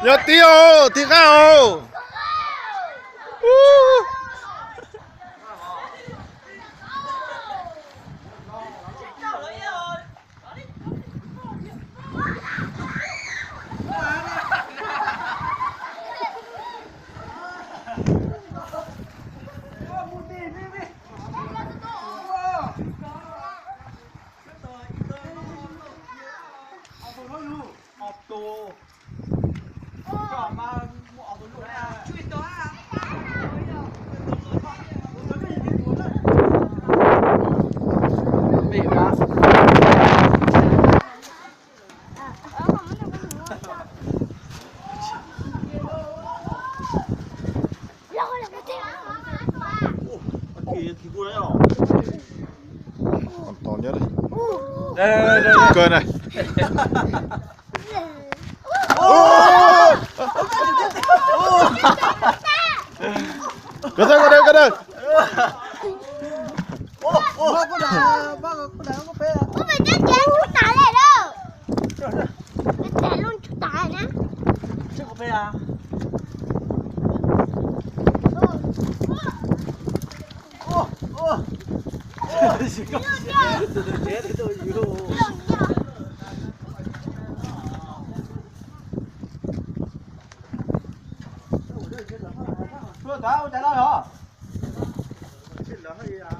Yog tib os, tib qab os. Kawg na. Kawg, kawg, kawg, kawg.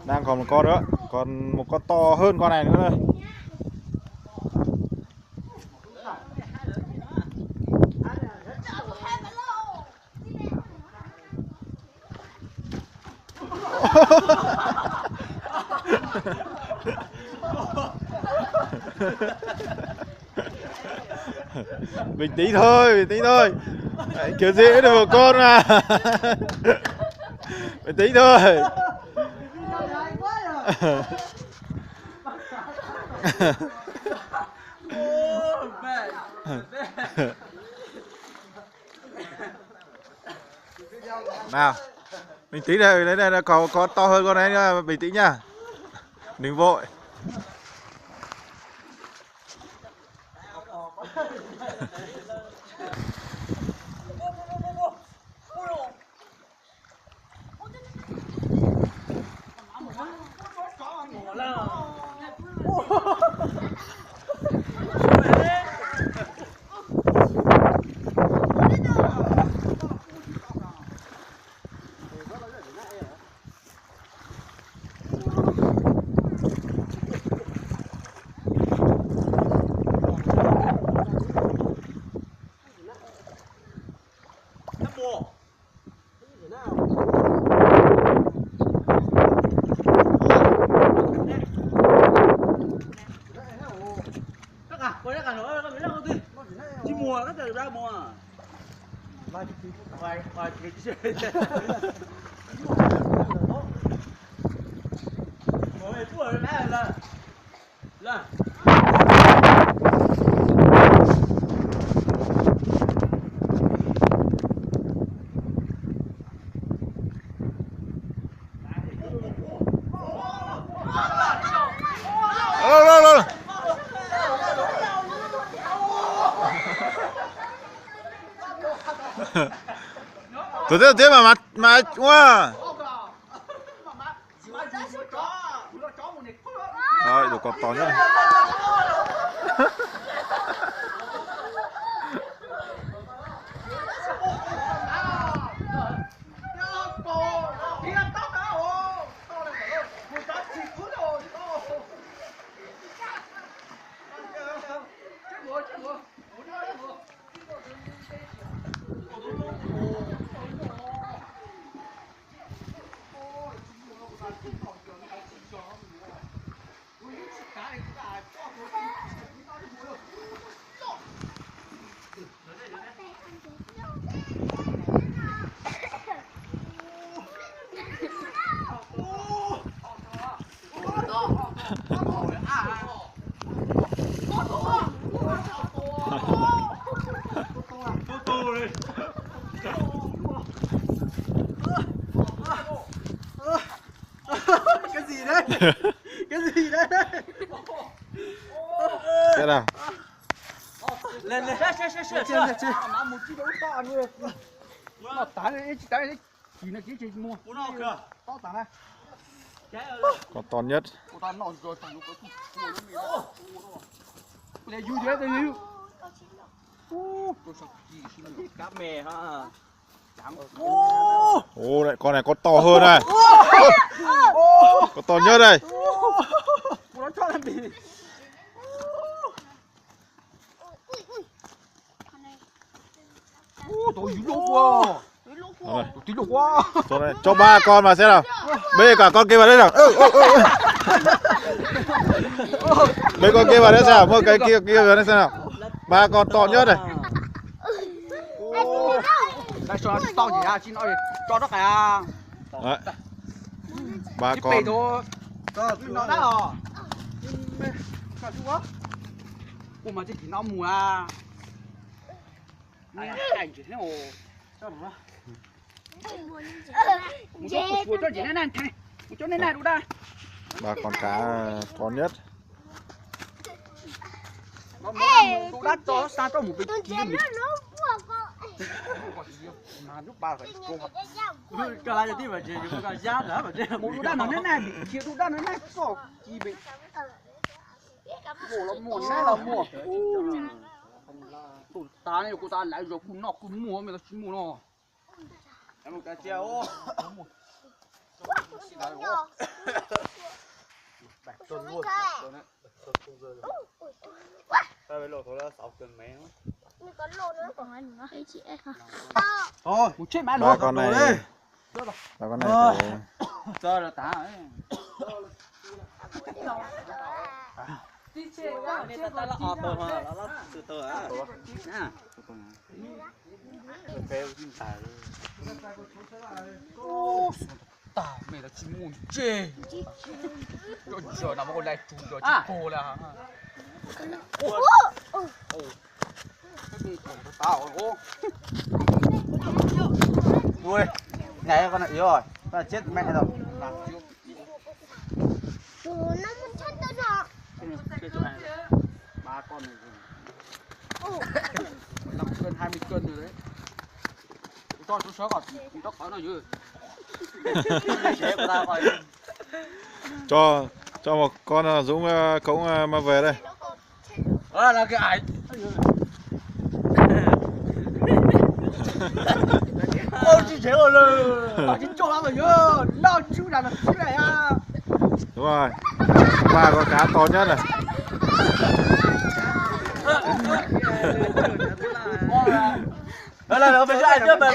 Đang còn một con nữa, còn một con to hơn con này nữa đây. Bình tĩnh thôi, bình tĩnh thôi. Đấy, kiểu gì cũng được một con mà. Bình tĩnh thôi. Nào, bình tĩnh đây, đây, đây, đây, có, có to hơn con đấy nữa, bình tĩnh nhá. Đừng vội. Tus thiab, tus thiab mas, mas ua. Tus ko to nyob. Cái gì đấy? Thế nào? Lên, lên. Nó tải đi, chỉ tải đi. Chỉ nó chỉ chỉ mua. Nó tải này. Con to nhất. Cá mè ha. Ồ, con này con to hơn này. Con to nhất đây. Cho ba con vào xem nào. Bây giờ cả con kia vào đây nào. Mấy con kia vào đây xem nào. Mua cái kia kia vào đây xem nào. Ba con to nhất này. Ba con. Ba con cá to nhất. Tus tas ne, kuv tas lawv zos kuj noj kuj muag, me tsis muag no. Ba con này, ba con này. Tag me los tsis muaj ntsej. Cov ntses no muab ua laj tsuv cov tsis pog lawm. Ui, nais con này yếu rồi, con này chết mẹ rồi. Ba con này mười lăm cân, hai mươi cân rồi đấy. Cho chú sói còn, chú sói còn. Cho, cho một con, à, Dũng, à, Khống, à, mang về đây. Ờ, là cái ảnh. Ôi, chị dễ rồi. Bảo chị cho lắm rồi nhớ. Lo chú là nó chứ này à. Đúng rồi. Ba con cá to nhất này. Đó là nó phải cho anh trước mà.